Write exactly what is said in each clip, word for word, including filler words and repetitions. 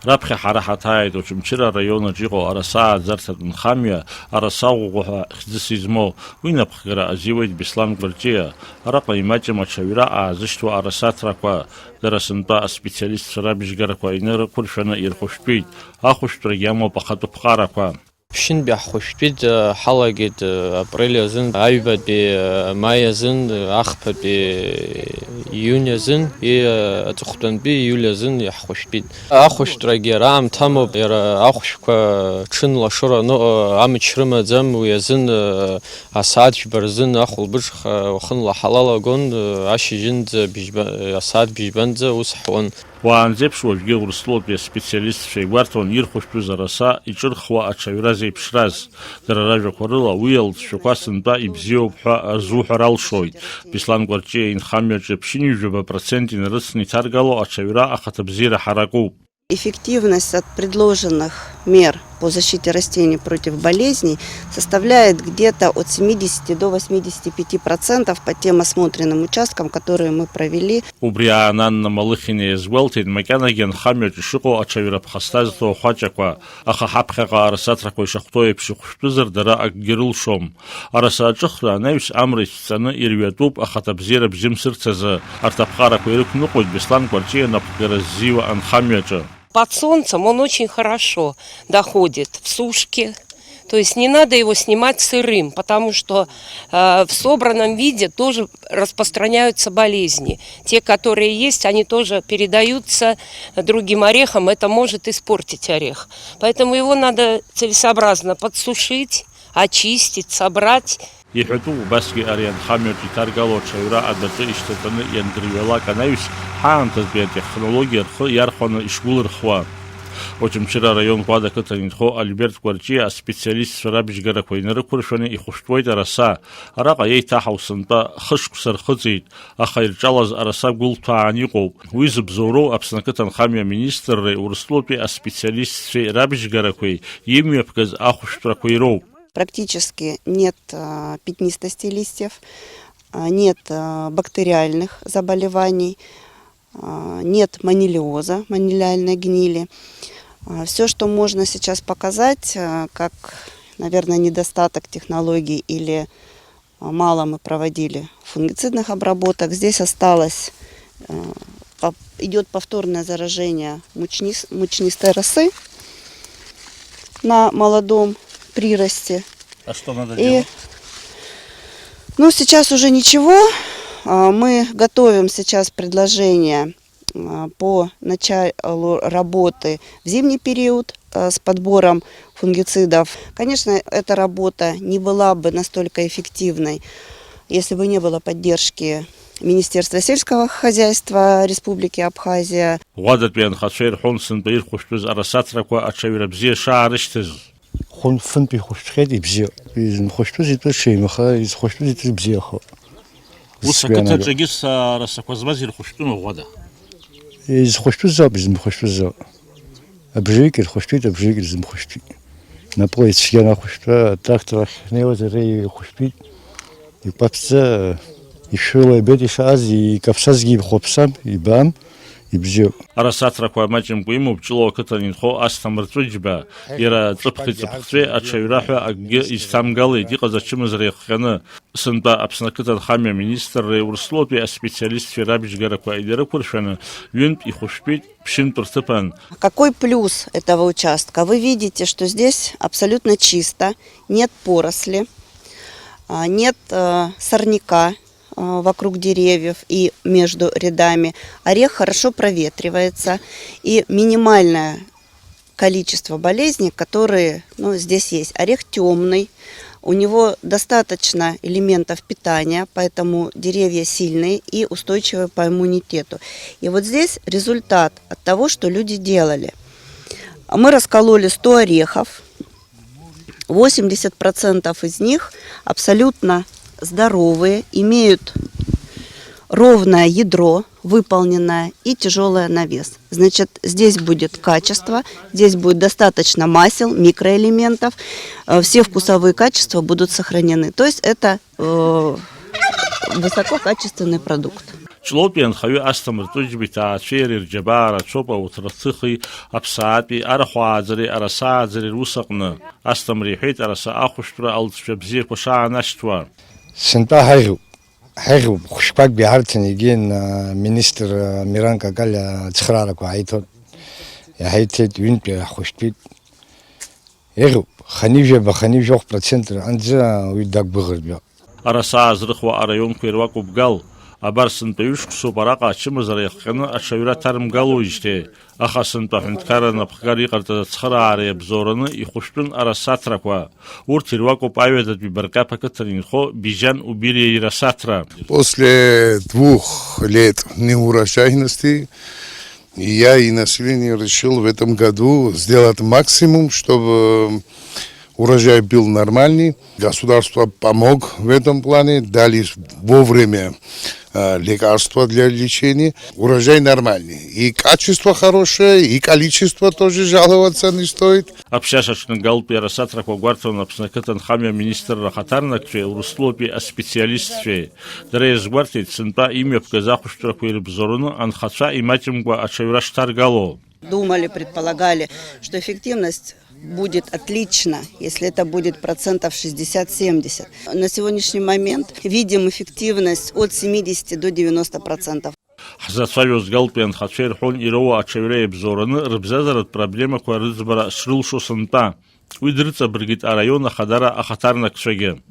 Раԥхьа ҳара ҳаҭааит Очамчыра араион аҿы иҟоу араса ааӡарҭатә нхамҩа, араса ӷәӷәа ҳәа хьӡыс измоу, уи напхгара азиуеит Беслан Кәарҷиа. Араҟа имаҷым аҽаҩра аазышьҭуа арасаҭрақәа, дара сынтәа аспециалистцәа рабжьгарақәа инарықәыршәаны ирхәышәтәит, ахәышәтәрагьы амоуп ахатәы ԥҟарақәа. Ԥшьынтәи ҳхәышәтәит, ҳалагеит апрель азын, аҩбатәи маи азын, ахԥатәи иуни азын, и аҵыхәтәантәи иули азын иаҳхәышәтәит. Ахәышәтәрагьы раамҭа амоуп, иара ахәшәқәа ҽынла ашоура аныҟа амч рымаӡам, уи азын асааҭ жәба рзын ахәылбыҽха уахынла ҳалалагон, ашьыжьынӡа быжьба-, асааҭ быжьбанӡа ус ҳуан. Уаанӡеиԥш уажәгьы Урыстәылатәи аспециалистцәа игәарҭон ирхәышәтәыз араса иҿырхуа аҽаҩра зеиԥшраз. Дара ражәақәа рыла, уи алҵшәақәа сынтәа ибзиоуп ҳәа азуҳәар алшоит. Беслан Кәарҷиа инхамҩаҿы ԥшьынҩажәаба процент инарыцны иҭаргало аҽаҩра ахаҭабзиара ҳаракуп. Эффективность от предложенных мер по защите растений против болезней составляет где-то от семидесяти до восьмидесяти пяти процентов по тем осмотренным участкам, которые мы провели. Убри аан Анна Малыхина иазгәалҭеит, макьанагьы анхамҩаҿы ишыҟоу аҽаҩра ԥхасҭа зҭо ахәаҷақәа, аха ҳаԥхьаҟа арасаҭрақәа ишахәҭоу еиԥш ихәшәтәызар, дара акгьы рылшом. Араса аҿыхра анаҩс амра ицәҵаны ирҩатәуп ахаҭабзиара бжьымсырц азы. Арҭ аԥҟарақәа ирықәныҟәоит Беслан Кәарҷиа напхгара ззиуа анхамҩаҿы. Под солнцем он очень хорошо доходит в сушке. То есть не надо его снимать сырым, потому что, э, в собранном виде тоже распространяются болезни. Те, которые есть, они тоже передаются другим орехам, это может испортить орех. Поэтому его надо целесообразно подсушить, очистить, собрать. Иҳәатәуп убасгьы ари анхамҩаҿ иҭаргало аҽаҩра адәаҿы ишьҭатәаны иандырҩалак анаҩс, ҳаамҭазтәи атехнологиа рхы иархәаны ишгәылырхуа. Очамчыра араион Ӷәада ақыҭан инхо Альберт Кәарҷиа аспециалистцәа рабжьгарақәа инарықәыршәаны ихәышәтәуеит араса. Араҟа еиҭаҳау сынтәа хышықәса рхыҵит, аха ирҿалаз араса гәылҭәаан иҟоуп. Уи зыбзоуроу Аԥсны ақыҭанхамҩа аминистрреи Урыстәылатәи аспециалистцәеи рабжьгарақәеи имҩаԥгаз ахәышәтәрақәеи роуп. Практически нет, а, пятнистости листьев, а, нет, а, бактериальных заболеваний, а, нет монилиоза, монилиальной гнили. Все, что можно сейчас показать, а, как, наверное, недостаток технологий или, а, мало мы проводили фунгицидных обработок, здесь осталось, э, поп-, идёт повторное заражение мучнис-, мучнистой росы на молодом приросте. А что надо И, делать? Ну, сейчас уже ничего. А, мы готовим сейчас предложение, а, по началу работы в зимний период, а, с подбором фунгицидов. Конечно, эта работа не была бы настолько эффективной, если бы не было поддержки Министерства сельского хозяйства Республики Абхазия. Ӷәадатәи анхацәа ирҳәон сынтәа ирхәышәтәыз арасаҭрақәа аҽаҩра бзиа шаарышьҭыз. Хәын-, фынтә ихәышәтәхьеит, ибзиоуп. Изынхәышәтәыз итәы ҽеим, аха изхәышәтәыз итәы бзиахоуп. Ус сгәы иаанагоит. Ақыҭаҿгьы са-, арасақәа змаз ирхәышәтәын уаӷәада. Изхәышәтәыз ауп, изынхәышәтәыз ауп. Абжаҩык ирхәышәтәит, абжаҩык ирзымхәышәтәит. Напыла ицәгьан ахәышәтәра, атрактор ахь ҳнеиуаз ара ихәышәтәит. Икәаԥӡа, ишәыла ибеит ишааз, икаԥсазгьы ихәаԥсам, ибаам, ибзиоуп. Арасаҭрақәа маҷымкәа имоуп Ҷлоу ақыҭан инхо Асҭамыр Ҵәыџьба. Иара ҵыԥхи ҵыԥхҵәеи аҽаҩра ҳәа акгьы изҭамгалеит, иҟаз ачымазара иахҟьаны. Сынтәа Аԥсны ақыҭанхамҩа аминистрреи Урыстәылатәи аспециалистцәеи рабжьгарақәа инарықәыршәаны, ҩынтә ихәышәтәит ԥшьынтә рҭыԥан. Какой плюс этого участка? Вы видите, что здесь абсолютно чисто, нет поросли, а, нет, э, сорняка, э, вокруг деревьев и между рядами. Орех хорошо проветривается, и минимальное количество болезней, которые, ну, здесь есть. Орех тёмный, у него достаточно элементов питания, поэтому деревья сильные и устойчивые по иммунитету. И вот здесь результат от того, что люди делали. Мы раскололи сто орехов, восемьдесят процентов из них абсолютно здоровые, имеют ровное ядро, выполненное, и тяжёлое на вес. Значит, здесь будет качество, здесь будет достаточно масел, микроэлементов, э, все вкусовые качества будут сохранены. То есть это, э, высококачественный продукт. Ҷлоутәи анхаҩы Асҭамыр Ҵәыџьба иҭаацәеи иареи рџьабаа рацәоуп ауҭраҭыхи аԥсаатәи арахә ааӡареи араса ааӡареи рус аҟны. Асҭамыр иҳәеит, араса ахәышәтәра алҵшәа бзиақәа шаанашьҭуа. Сынтәа ҳаиӷьуп, ҳаиӷьуп, хәшәқәакгьы ҳарҭан, егьин, а, министр, а, Миран Какалиа ацхыраарақәа ҳаиҭон, иҳаиҭеит, ҩынтәи ҳхәышәтәит. Еиӷьуп, ханижәаба, ханижәохә процент анӡа уи дақәгәыӷыртәуп. Араса аазрыхуа араионқәа ируакуп Гал, абар сынтәа ҩышықәсоуп араҟа ачымазара иахҟьаны аҽаҩра ҭарымгалоижьҭеи, аха сынтәа аҳәынҭқарра анапхгара иҟарҵаз ацхыраара иабзоураны ихәышәтәын арасаҭрақәа. Урҭ ируакуп аҩадатәи Баркьаԥ ақыҭан инхо Бижьан Убириа ирасаҭра. После двух лет неурожайности я и население решил в этом году сделать максимум, чтобы урожай был нормальный. Государство помог в этом плане, дали вовремя, э, лекарства для лечения. Урожай нормальный. И качество хорошее, и количество тоже жаловаться не стоит. Аԥшьаша аҽны Галтәи арасаҭрақәа гәарҭон Аԥсны ақыҭанхамҩа аминистрра ахаҭарнакцәеи Урыстәылатәи аспециалистцәеи. Дара иазгәарҭеит, сынтәа имҩаԥгаз ахәышәтәрақәа ирыбзоураны анхацәа имаҷымкәа аҽаҩра шҭаргало. Думали, предполагали, что эффективность будет отлично, если это будет процентов шестьдесят-семьдесят. На сегодняшний момент видим эффективность от семидесяти до девяноста процентов. Ҳзацәажәоз Галтәи анхацәа ирҳәон, ироуа аҽаҩра иабзоураны рыбзазаратә проблемақәа рыӡбара шрылшо сынтәа. Уи дрыҵабыргит араион ахадара ахаҭарнакцәагьы.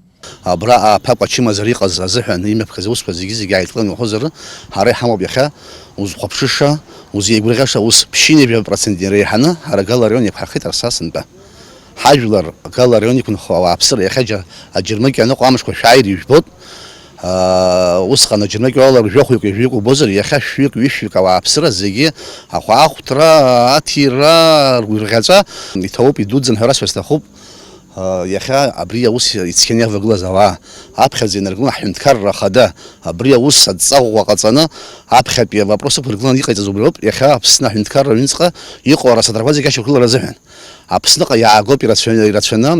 Абра ааԥакәа ачымазара иҟаз азыҳәан имҩаԥгаз аусқәа зегьы-зегьы ааидкыланы уҳәозар, ҳара иҳамоуп иахьа узхәаԥшыша, узеигәырӷьаша ус ԥшьынҩажәа процент иреиҳаны ҳара Гал араион иаԥхьахеит Арса сынтәа. Ҳажәлар Гал араион иқәынхо ауааԥсыра иахьа џьа-, аџьармыкьа аныҟоу амшқәа шәааир ижәбоит. Аа, усҟан аџьармыкьа ала жәохәҩык, ҩажәаҩык убозар, иахьа шәҩык, ҩышәҩык ауааԥсыра зегьы ахәаахәҭра, аҭира, ргәырӷьаҵәа иҭоуп, идуӡӡан ҳәа расҳәар сҭахуп. Иахьа абри аус ицқьаны иавагылаз ауаа аԥхьаӡа инаргыланы ҳҳәынҭқарра ахада абри аус адҵа ӷәӷәа ҟаҵаны аԥхьатәи авопрос ықәыргыланы иҟаиҵаз убриоуп. Иахьа Аԥсны аҳәынҭқарра аҩныҵҟа иҟоу арасаҭрақәа зегьы ашьақәгылара азыҳәан. Аԥсныҟа иаагоуп ирацәа-, ирацәаны,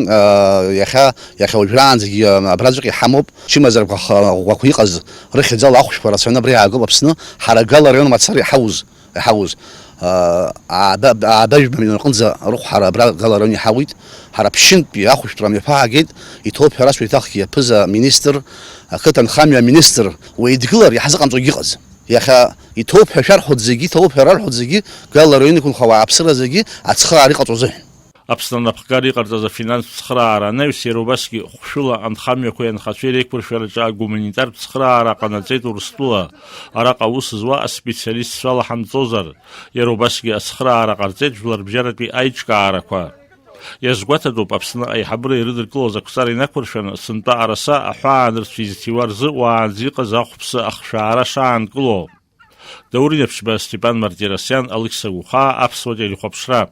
иахьа, иахьа уажәраанӡагьы абраҵәҟьа иҳамоуп, чымазарақәа х-, ӷәӷәақәа иҟаз рыхьӡала ахәшәқәа рацәаны абра иаагоуп Аԥсны, ҳара Гал араион мацара иҳауз. Иҳауз, аа, ааба, ааба жәба миллион рҟынӡа рыхә ҳара абра Гал араион иҳауит. Ҳара ԥшьынтәи ахәышәтәра мҩаԥаагеит, иҭоуп ҳәа расҳәеит, еиҭахгьы аԥыза министр, ақыҭанхамҩа аминистр уеидгылар иаҳзыҟамҵогьы ыҟаӡам. Иахьа иҭоуп ҳәа шәарҳәоит зегьы, иҭоуп ҳәа рарҳәоит зегьы, Гал араион иқәынхо ауааԥсыра зегьы ацхыраара иҟаҵо азыҳәан. Аԥсны анапхгара иҟарҵаз афинанстә цхыраара анаҩс, иара убасгьы хәшәыла анхамҩақәеи анхацәеи реиқәыршәараҿы агуманитартә цхыраара ҟанаҵеит Урыстәыла. Араҟа аус зуа аспециалистцәа алаҳамҵозар, иара убасгьы ацхыраара ҟарҵеит жәларбжьаратәи аиҿкаарақәа. Иазгәаҭатәуп, Аԥсны аиҳабыра ирыдыркылоз ақәҵара инақәыршәаны, сынтәа араса аҳәаанырцә изҭиуа рзы уаанӡа иҟаз ахәԥсы ахшәаара шаанкыло. Даур Инаԥшьба, Степан Мартиросиан, Алықьса Гәыхаа, Аԥсуа телехәаԥшра.